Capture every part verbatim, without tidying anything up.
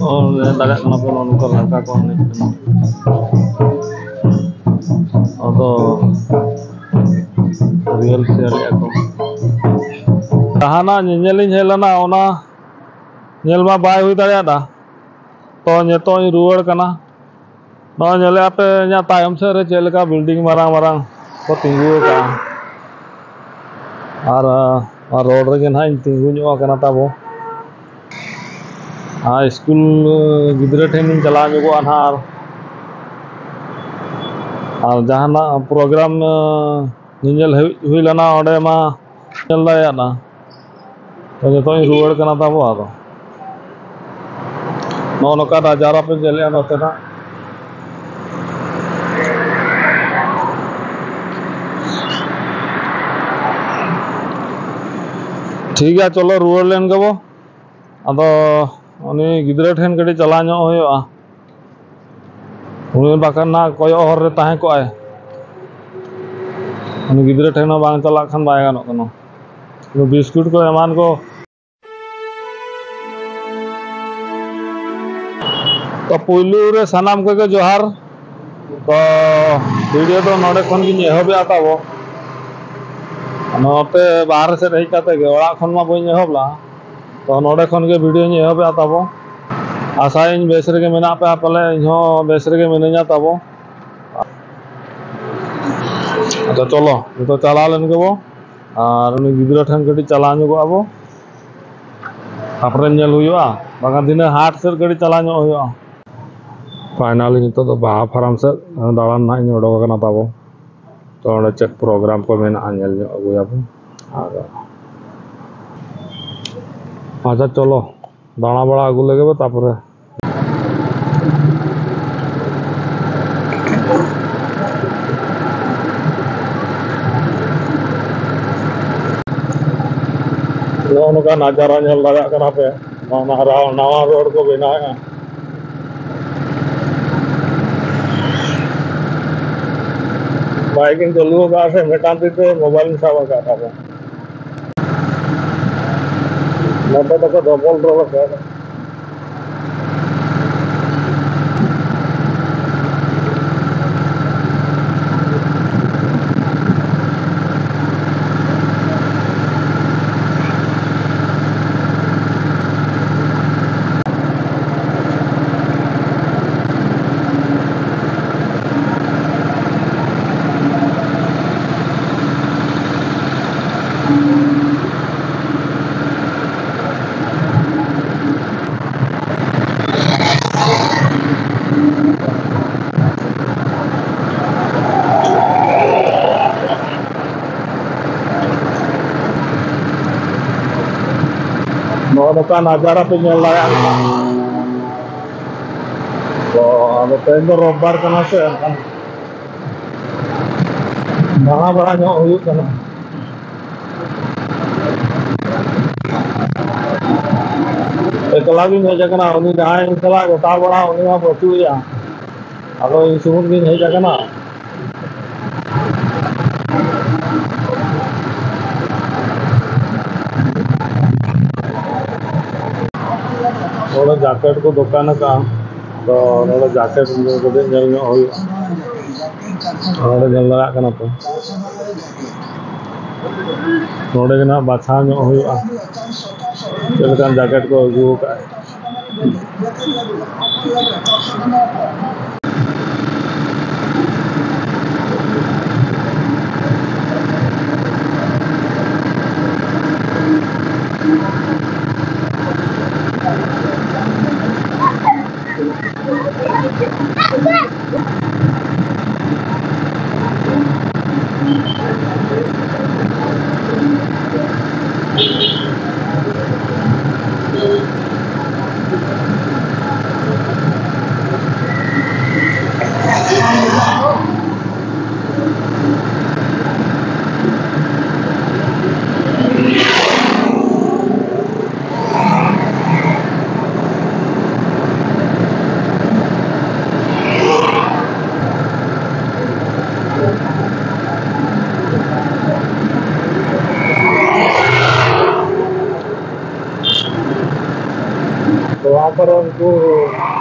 ᱚ, ᱧᱮᱞ ᱫᱟᱲᱮᱭᱟᱜ ᱠᱟᱱᱟ ᱯᱮ, ᱱᱚᱜᱼᱚ ᱱᱚᱝᱠᱟ ᱞᱟᱝᱠᱟ ᱠᱚ ᱮᱱᱮᱡ ᱠᱟᱱᱟ᱾ ᱟᱫᱚ ᱨᱤᱦᱟᱨᱥᱮᱞ ᱮᱫᱼᱟ ᱠᱚ᱾ ᱡᱟᱦᱟᱱᱟᱜ ᱧᱮᱧᱮᱞᱤᱧ ᱦᱮᱡ ᱞᱮᱱᱟ, ᱚᱱᱟ ᱧᱮᱞ ᱢᱟ ᱵᱟᱭ ᱦᱩᱭ ᱫᱟᱲᱮᱭᱟᱫᱟ᱾ ᱛᱚ ᱱᱤᱛᱚᱜ ᱤᱧ ᱨᱩᱣᱟᱹᱲ ᱠᱟᱱᱟ᱾ ᱱᱚᱜᱼᱚᱭ ᱧᱮᱞᱮᱫᱼᱟ ᱯᱮ ᱤᱧᱟᱹᱜ ᱛᱟᱭᱚᱢ ᱥᱮᱫ ᱨᱮ ᱪᱮᱫ ᱞᱮᱠᱟ ᱵᱤᱞᱰᱤᱝ ᱢᱟᱨᱟᱝ ᱢᱟᱨᱟᱝ ᱠᱚ ᱛᱤᱸᱜᱩ ᱟᱠᱟᱫᱼᱟ᱾ ᱟᱨ, ᱟᱨ ᱨᱳᱰ ᱨᱮᱜᱮ ᱱᱟᱦᱟᱜ ᱤᱧ ᱛᱤᱸᱜᱩ ᱧᱚᱜ ᱟᱠᱟᱱᱟ ᱛᱟᱵᱚ᱾ ᱟᱨ ᱥᱠᱩᱞ ᱜᱤᱫᱽᱨᱟᱹ ᱴᱷᱮᱱ ᱤᱧ ᱪᱟᱞᱟᱣ ᱧᱚᱜᱚᱜᱼᱟ ᱱᱟᱦᱟᱜ᱾ ᱟᱨ, ᱟᱨ ᱡᱟᱦᱟᱱᱟᱜ ᱯᱨᱳᱜᱨᱟᱢ, ᱧᱮᱧᱮᱞ ᱦᱩᱭ, ᱦᱩᱭ ᱞᱮᱱᱟ, ᱚᱸᱰᱮ ᱢᱟ ᱧᱮᱞ ᱫᱟᱲᱮᱭᱟᱜᱼᱟ᱾ ᱛᱚ ᱱᱤᱛᱚᱜ ᱤᱧ ᱨᱩᱣᱟᱹᱲ ᱠᱟᱱᱟ ᱛᱟᱵᱚ᱾ ᱟᱫᱚ ᱱᱚᱜᱼᱚ ᱱᱚᱝᱠᱟ ᱱᱟᱡᱟᱨᱟ ᱯᱮ ᱧᱮᱞᱮᱫᱼᱟ ᱱᱚᱛᱮᱱᱟᱜ᱾ ᱴᱷᱤᱠ ᱜᱮᱭᱟ, ᱪᱚᱞᱚ ᱨᱩᱣᱟᱹᱲ ᱞᱮᱱ ᱜᱮᱵᱚ᱾ ᱟᱫᱚ ᱩᱱᱤ ᱜᱤᱫᱽᱨᱟᱹ ᱴᱷᱮᱱ ᱠᱟᱹᱴᱤᱡ ᱪᱟᱞᱟᱣ ᱧᱚᱜ ᱦᱩᱭᱩᱜᱼᱟ᱾ ᱩᱱᱤ ᱵᱟᱠᱷᱟᱱ ᱱᱟᱜ ᱠᱚᱭᱚᱜ ᱦᱚᱨ ᱨᱮ ᱛᱟᱦᱮᱸ ᱠᱚᱜᱼᱟᱭ᱾ ᱩᱱᱤ ᱜᱤᱫᱽᱨᱟᱹ ᱴᱷᱮᱱ ᱦᱚᱸ ᱵᱟᱝ ᱪᱟᱞᱟᱜ ᱠᱷᱟᱱ ᱵᱟᱭ ᱜᱟᱱᱚᱜ ᱠᱟᱱᱟ᱾ ᱵᱤᱥᱠᱩᱴ ᱠᱚ ᱮᱢᱟᱱ ᱠᱚ᱾ ᱛᱚ, ᱯᱩᱭᱞᱩ ᱨᱮ ᱥᱟᱱᱟᱢ ᱠᱚᱜᱮ ᱡᱚᱦᱟᱨ᱾ ᱛᱚ, ᱵᱷᱤᱰᱤᱭᱳ ᱫᱚ ᱱᱚᱰᱮ ᱠᱷᱚᱱ ᱜᱤᱧ ᱮᱦᱚᱵᱮᱜᱼᱟ ᱛᱟᱵᱚ᱾ ᱱᱚᱛᱮ ᱵᱟᱦᱨᱮ ᱥᱮᱫ ᱦᱮᱡ ᱠᱟᱛᱮ ᱜᱮ, ᱚᱲᱟᱜ ᱠᱷᱚᱱ ᱢᱟ ᱵᱟᱹᱧ ᱮᱦᱚᱵ ᱞᱟᱜᱼᱟ᱾ ᱛᱚ, ᱱᱚᱰᱮ ᱠᱷᱚᱱ ᱜᱮ ᱵᱷᱤᱰᱤᱭᱳᱧ ᱮᱦᱚᱵᱮᱜᱼᱟ ᱛᱟᱵᱚ᱾ ᱟᱥᱟᱭᱟᱹᱧ ᱵᱮᱥ ᱨᱮᱜᱮ ᱢᱮᱱᱟᱜ ᱯᱮᱭᱟ ᱯᱟᱞᱮ, ᱤᱧ ᱦᱚᱸ ᱵᱮᱥ ᱨᱮᱜᱮ ᱢᱤᱱᱟᱹᱧᱟ ᱛᱟᱵᱚ᱾ ᱟᱫᱚ ᱪᱚᱞᱚ, ᱱᱤᱛᱚᱜ ᱪᱟᱞᱟᱣ ᱞᱮᱱ ᱜᱮᱵᱚ ᱟᱨ ᱩᱱᱤ ᱜᱤᱫᱽᱨᱟᱹ ᱴᱷᱮᱱ ᱠᱟᱹᱴᱤᱡ ᱪᱟᱞᱟᱣ ᱧᱚᱜᱚᱜ ᱟᱵᱚ᱾ ᱛᱟᱨᱯᱚᱨᱮ ᱧᱮᱞ ᱦᱩᱭᱩᱜᱼᱟ, ᱵᱟᱠᱷᱟᱱ ᱫᱷᱤᱱᱟᱹᱝ ᱦᱟᱴ ᱥᱮᱫ ᱠᱟᱹᱴᱤᱡ ᱪᱟᱞᱟᱣ ᱧᱚᱜ ᱦᱩᱭᱩᱜᱼᱟ᱾ ᱯᱷᱟᱭᱱᱟᱞᱤ ᱱᱤᱛᱚᱜ ᱫᱚ ᱵᱟᱦᱟ ᱯᱷᱟᱨᱟᱢ ᱥᱮᱫ ᱫᱟᱬᱟᱱ ᱱᱟᱦᱟᱜ ᱤᱧ ᱚᱰᱚᱠ ᱟᱠᱟᱱᱟ ᱛᱟᱵᱚ᱾ ᱛᱚ, ᱚᱸᱰᱮ ᱪᱮᱫ ᱯᱨᱳᱜᱨᱟᱢ ᱠᱚ ᱢᱮᱱᱟᱜᱼᱟ, ᱧᱮᱞ ᱧᱚᱜ ᱟᱹᱜᱩᱭᱟᱵᱚᱱ᱾ ᱟᱨ ᱟᱪᱪᱷᱟ, ᱪᱚᱞᱚ, ᱫᱟᱬᱟ ᱵᱟᱲᱟ ᱟᱹᱜᱩ ᱞᱮᱜᱮ ᱵᱚ, ᱛᱟᱨᱯᱚᱨᱮ᱾ ᱱᱚᱜᱼᱚ ᱱᱚᱝᱠᱟ ᱱᱟᱡᱟᱨᱟ ᱧᱮᱞ ᱫᱟᱲᱮᱭᱟᱜ ᱠᱟᱱᱟ ᱯᱮ᱾ ᱱᱟᱣᱟ, ᱱᱟᱣᱟ ᱨᱳᱰ ᱠᱚ ᱵᱮᱱᱟᱣᱮᱫᱼᱟ᱾ ᱵᱟᱭᱤᱠ ᱤᱧ ᱪᱟᱹᱞᱩ ᱟᱠᱟᱫᱼᱟ ᱥᱮ, ᱢᱤᱫᱴᱟᱝ ᱛᱤ ᱛᱮ ᱢᱳᱵᱟᱭᱤᱞ ᱤᱧ ᱥᱟᱵ ᱟᱠᱟᱫ ᱛᱟᱵᱚᱱ᱾ ᱱᱚᱛᱮ ᱫᱚᱠᱚ ᱰᱚᱵᱚᱞ ᱨᱚᱲ ᱟᱠᱟᱫ᱾ ᱱᱚᱜᱼᱚ ᱱᱚᱝᱠᱟ ᱱᱟᱡᱟᱨᱟ ᱯᱮ ᱧᱮᱞ ᱫᱟᱲᱮᱭᱟᱜ ᱠᱟᱱᱟ᱾ ᱛᱚ, ᱟᱫᱚ ᱛᱮᱦᱮᱧ ᱫᱚ ᱨᱳᱵᱵᱟᱨ ᱠᱟᱱᱟ ᱥᱮ, ᱮᱱᱠᱷᱟᱱ ᱫᱟᱬᱟ ᱵᱟᱲᱟ ᱧᱚᱜ ᱦᱩᱭᱩᱜ ᱠᱟᱱᱟ᱾ ᱮᱠᱞᱟ ᱜᱤᱧ ᱦᱮᱡ ᱟᱠᱟᱱᱟ, ᱩᱱᱤ ᱡᱟᱦᱟᱸᱭ ᱥᱟᱞᱟᱜ ᱜᱚᱴᱟ ᱵᱟᱲᱟ, ᱩᱱᱤ ᱢᱟ ᱵᱟᱹᱪᱩᱜ ᱮᱭᱟ᱾ ᱟᱫᱚ ᱤᱧ ᱥᱩᱢᱩᱝ ᱜᱤᱧ ᱦᱮᱡ ᱟᱠᱟᱱᱟ᱾ ᱱᱚᱰᱮ ᱡᱟᱠᱮᱴ ᱠᱚ ᱫᱚᱠᱟᱱ ᱟᱠᱟᱫᱼᱟ, ᱛᱚ ᱱᱚᱰᱮ ᱡᱟᱠᱮᱴ ᱠᱟᱹᱴᱤᱡ ᱧᱮᱞ ᱧᱚᱜ ᱦᱩᱭᱩᱜᱼᱟ᱾ ᱱᱚᱰᱮ ᱧᱮᱞ ᱫᱟᱲᱮᱭᱟᱜ ᱠᱟᱱᱟ ᱯᱮ, ᱱᱚᱰᱮ ᱜᱮ ᱱᱟᱦᱟᱜ ᱵᱟᱪᱷᱟᱣ ᱧᱚᱜ ᱦᱩᱭᱩᱜᱼᱟ ᱪᱮᱫ ᱞᱮᱠᱟᱱ ᱡᱟᱠᱮᱴ ᱠᱚ ᱟᱹᱜᱩ ᱟᱠᱟᱫᱼᱟ᱾ ᱯᱟᱨᱚᱢ ᱠᱚ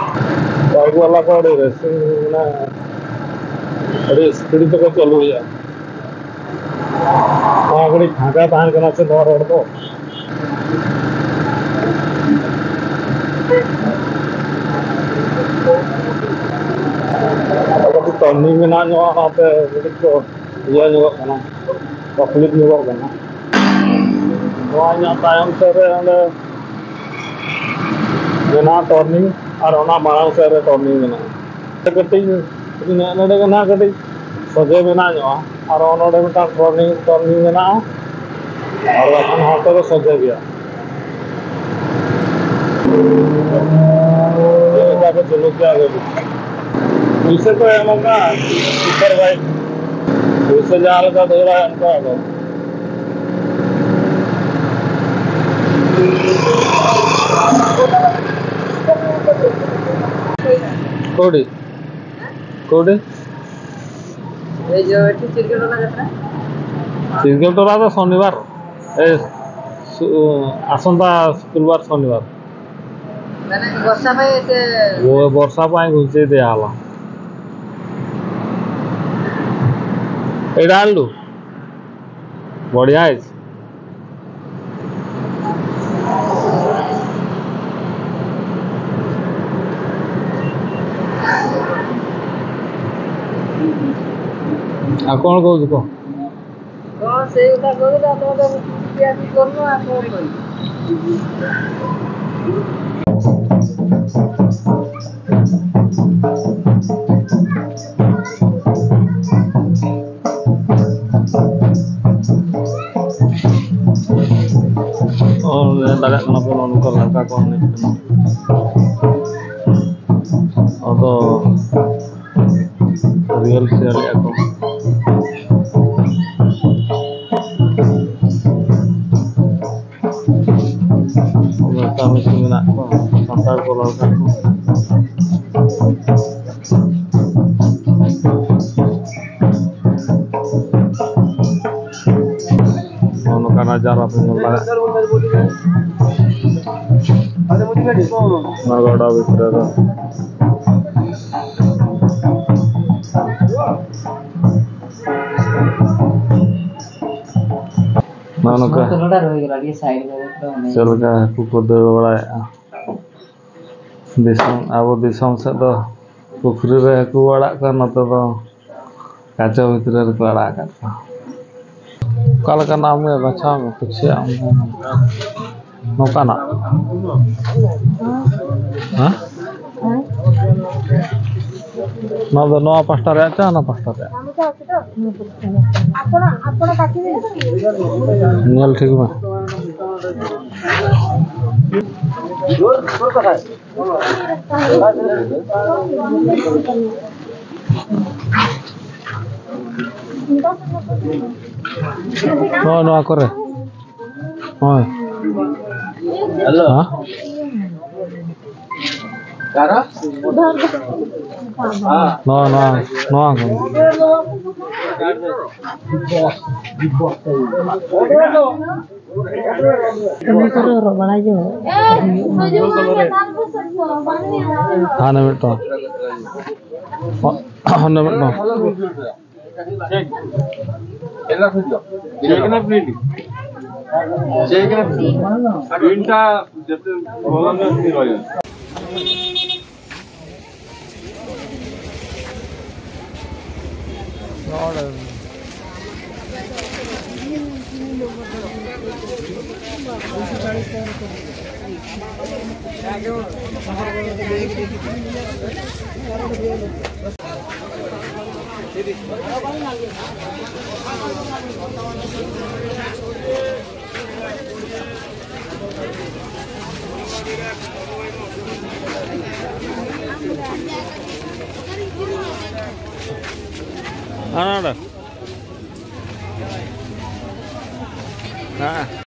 ᱵᱟᱭᱤᱠ ᱵᱟᱞᱟ ᱠᱚ ᱟᱹᱰᱤ ᱨᱮᱥᱤᱝ, ᱢᱟᱱᱮ ᱟᱹᱰᱤ ᱥᱯᱤᱰ ᱛᱮᱠᱚ ᱪᱟᱹᱞᱩᱭᱮᱫᱼᱟ᱾ ᱱᱚᱣᱟ ᱜᱷᱟᱹᱲᱤᱡ ᱯᱷᱟᱸᱠᱟ ᱛᱟᱦᱮᱱ ᱠᱟᱱᱟ ᱥᱮ ᱱᱚᱣᱟ ᱨᱳᱰ ᱫᱚ᱾ ᱠᱟᱹᱴᱤᱡ ᱴᱟᱨᱱᱤᱝ ᱢᱮᱱᱟᱜ ᱧᱚᱜᱼᱟ, ᱚᱱᱟᱛᱮ ᱠᱟᱹᱴᱤᱡ ᱠᱚ ᱤᱭᱟᱹ ᱧᱚᱜᱚᱜ ᱠᱟᱱᱟ, ᱛᱟᱠᱞᱤᱯ ᱧᱚᱜᱚᱜ ᱠᱟᱱᱟ᱾ ᱱᱚᱣᱟ ᱤᱧᱟᱹᱜ ᱛᱟᱭᱚᱢ ᱥᱮᱫ ᱨᱮ ᱚᱸᱰᱮ ᱢᱮᱱᱟᱜᱼᱟ ᱴᱟᱨᱱᱤᱝ, ᱟᱨ ᱚᱱᱟ ᱢᱟᱲᱟᱝ ᱥᱮᱫ ᱨᱮ ᱴᱟᱨᱱᱤᱝ ᱢᱮᱱᱟᱜᱼᱟ᱾ ᱠᱟᱹᱴᱤᱡ ᱱᱚᱰᱮ ᱜᱮ ᱱᱟᱦᱟᱜ ᱠᱟᱹᱴᱤᱡ ᱥᱚᱡᱷᱮ ᱢᱮᱱᱟᱜ ᱧᱚᱜᱼᱟ, ᱟᱨ ᱱᱚᱰᱮ ᱢᱤᱫᱴᱟᱝ ᱴᱟᱨᱱᱤᱝ, ᱴᱟᱨᱱᱤᱝ ᱢᱮᱱᱟᱜᱼᱟ, ᱟᱨ ᱵᱟᱠᱷᱟᱱ ᱦᱟᱱᱛᱮ ᱫᱚ ᱥᱚᱡᱷᱮ ᱜᱮᱭᱟ᱾ ᱪᱮᱫ ᱞᱮᱠᱟ ᱠᱚ ᱪᱟᱹᱞᱩ ᱠᱮᱜᱼᱟ ᱜᱟᱹᱰᱤ᱾ ᱯᱩᱭᱥᱟᱹ ᱠᱚ ᱮᱢ ᱟᱠᱟᱫᱼᱟ, ᱥᱩᱯᱟᱨ ᱵᱟᱭᱤᱠ᱾ ᱯᱩᱭᱥᱟᱹ ᱡᱟᱦᱟᱸ ᱞᱮᱠᱟ ᱫᱟᱹᱲᱟ ᱚᱱᱠᱟ ᱫᱚ᱾ ᱠᱚᱣᱰᱤ? ᱠᱚᱣᱰᱤ? ᱮᱭ ᱡᱮ, ᱮᱴᱤ ᱪᱤᱨᱜᱟᱹᱞ ᱴᱚᱞᱟ ᱡᱟᱛᱨᱟ? ᱪᱤᱨᱜᱟᱹᱞ ᱴᱚᱞᱟ ᱫᱚ ᱥᱚᱱᱤᱵᱟᱨ, ᱮ, ᱥᱩ-, ᱟᱥᱚᱱᱛᱟ ᱥᱩᱠᱩᱞᱵᱟᱨ ᱥᱚᱱᱤᱵᱟᱨ᱾ ᱢᱟᱱᱮ ᱵᱚᱨᱥᱟ ᱯᱟᱭ ᱥᱮ? ᱵᱚ-, ᱵᱚᱨᱥᱟ ᱯᱟᱭ ᱜᱷᱩᱥᱮ ᱫᱮᱭᱟ ᱦᱟᱞᱟ᱾ ଏଇଟା ଆଣିଲୁ? ବଢ଼ିଆ ହେଇଛି। ଆଉ କ'ଣ କହୁଛୁ କହ? କ'ଣ ସେଇ କଥା କହୁଥିଲା, ତମେ ତ ପିଆ ପିଇ କରୁନ, ଆଉ କ'ଣ କହିବି? ᱚ, ᱧᱮᱞ ᱫᱟᱲᱮᱭᱟᱜ ᱠᱟᱱᱟ ᱯᱮ, ᱱᱚᱜᱼᱚ ᱱᱚᱝᱠᱟ ᱞᱟᱝᱠᱟ ᱠᱚ ᱮᱱᱮᱡ ᱠᱟᱱᱟ᱾ ᱟᱫᱚ ᱨᱤᱦᱟᱨᱥᱮᱞ ᱮᱫᱼᱟ ᱠᱚ᱾ ᱞᱟᱝᱠᱟ ᱢᱤᱥᱤ ᱢᱮᱱᱟᱜ ᱠᱚᱣᱟ, ᱥᱟᱱᱛᱟᱲ ᱠᱚ ᱞᱟᱝᱠᱟ ᱠᱚ᱾ ᱱᱚᱜᱼᱚ ᱱᱚᱝᱠᱟ ᱱᱟᱡᱟᱨᱟ ᱯᱮ ᱧᱮᱞ ᱫᱟᱲᱮᱭᱟᱜ ᱠᱟᱱᱟ᱾ ᱱᱚᱣᱟ ᱜᱟᱰᱟ ᱵᱷᱤᱛᱨᱤ ᱨᱮ᱾ ᱱᱚᱜᱼᱚ ᱱᱚᱝᱠᱟ ᱪᱮᱫ ᱞᱮᱠᱟ ᱦᱟᱹᱠᱩ ᱠᱚ ᱫᱟᱹᱲ ᱵᱟᱲᱟᱭᱮᱫᱼᱟ᱾ ᱫᱤᱥᱚᱢ, ᱟᱵᱚ ᱫᱤᱥᱚᱢ ᱥᱮᱫ ᱫᱚ ᱯᱩᱠᱷᱨᱤ ᱨᱮ ᱦᱟᱹᱠᱩ ᱟᱲᱟᱜ ᱠᱚᱣᱟ, ᱱᱚᱛᱮ ᱫᱚ ᱠᱟᱪᱟ ᱵᱷᱤᱛᱨᱤ ᱨᱮᱠᱚ ᱟᱲᱟᱜ ᱟᱠᱟᱫ ᱠᱚᱣᱟ᱾ ᱚᱠᱟ ᱞᱮᱠᱟᱱᱟᱜ ᱮᱢ ᱵᱟᱪᱷᱟᱣ ᱢᱮ, ᱠᱩᱥᱤᱭᱟᱜ ᱟᱢ᱾ ᱱᱚᱝᱠᱟᱱᱟᱜ? ᱦᱮᱸ? ᱱᱚᱣᱟ ᱫᱚ ᱱᱚᱣᱟ ᱯᱟᱥᱴᱟ ᱨᱮᱭᱟᱜ ᱪᱮ ᱦᱟᱱᱟ ᱯᱟᱥᱴᱟ ᱨᱮᱭᱟᱜ? ᱧᱮᱞ ᱴᱷᱤᱠ ᱢᱮ᱾ ᱱᱚᱜᱼᱚ ᱱᱚᱣᱟ ᱠᱚᱨᱮ᱾ ᱦᱳᱭ᱾ ᱦᱮᱞᱳ᱾ ᱦᱮᱸ? ᱱᱚᱣᱟ, ᱱᱚᱣᱟ, ᱱᱚᱣᱟ ᱠᱚ᱾ ᱠᱟᱹᱢᱤ ᱠᱚᱨᱮ ᱦᱚᱨᱚᱜ ᱵᱟᱲᱟᱭ ᱡᱚᱦᱚᱜ᱾ ᱦᱟᱱᱮ ᱢᱤᱫᱴᱟᱝ᱾ ᱦᱟᱱᱮ ᱢᱤᱫᱴᱟᱝ᱾ ᱪᱮᱠ ᱠᱟᱱᱟ ᱯᱨᱤᱱᱴ? ᱪᱮᱠ ᱠᱟᱱᱟ ᱯᱨᱤᱱᱴ? ᱯᱨᱤᱱᱴ ᱴᱟ ᱡᱟᱛᱮ ᱵᱚᱞᱚᱱ ᱧᱚᱜ ᱛᱤ ᱨᱚᱦᱚᱭ᱾ ᱟᱱᱟᱰᱟ᱾ ᱦᱮᱸ᱾